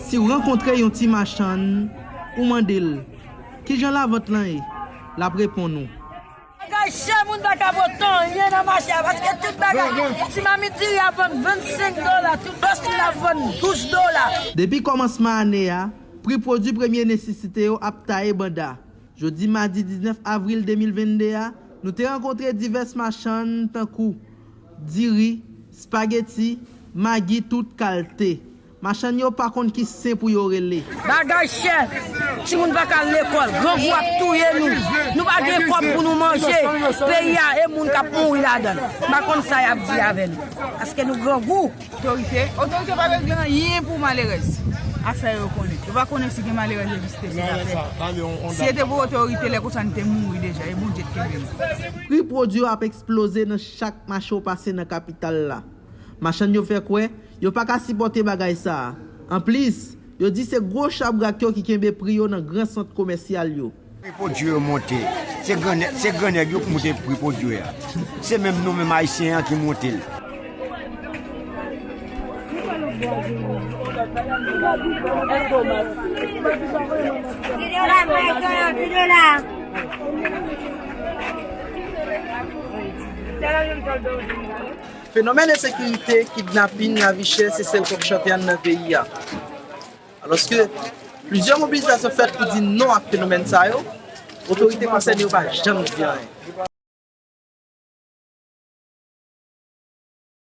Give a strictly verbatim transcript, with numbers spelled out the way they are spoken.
Si w rankontre yon ti machann, ou mande l, "Kijan lavant lan ye?" L ap reponn ou. Bagay chè, moun pa ka pote anyen nan mache a, paske tout bagay, ti mamit diri ap vann vennsenk dola, tout bòs li ap vann douz dola. Depi kòmansman ane a, pri pwodui premye nesesite yo ap taye banda. Jodi madi diznèf avril de mil vennde a, nou te rankontre divès machann tankou diri, espageti, magi tout kalte. Machann yo pa konn ki sen pou yo rele. Bagay chè, timoun pa ka al lekòl, grangou ap touye nou. Nou pa gen kòb pou nou manje. Peyi a, e moun k ap mouri ladan l. M pa konn sa y ap di avè nou. Paske nou grangou. Otorite, otorite pa regle anyen pou malerèz. Afè yo konnen. Yo pa konnen si gen malerèz egziste sou latè. Si se te pou otorite, lè konsa n te mouri deja, e Bondye t kenbe nou. Pri pwodui yo ap eksploze nan chak mache w pase nan kapital la. Machann yo fè kwè yo pa ka sipòte bagay sa a. Anplis, yo di se gwo chabrak yo ki kenbe pri yo nan gran sant komèsyal yo. Pri pwodui yo monte. Se grannèg, se grannèg yo ki monte pri pwodui a. Se menm nou menm Ayisyen an ki monte l. Fenomèn ensekirite, kidnapin, lavi chè, se sèl kòk chante a nan peyi a. Alòske plizyè mobilizasyon fèt pou di non ak fenomèn sa yo, otorite konsène yo pa janm di anyen.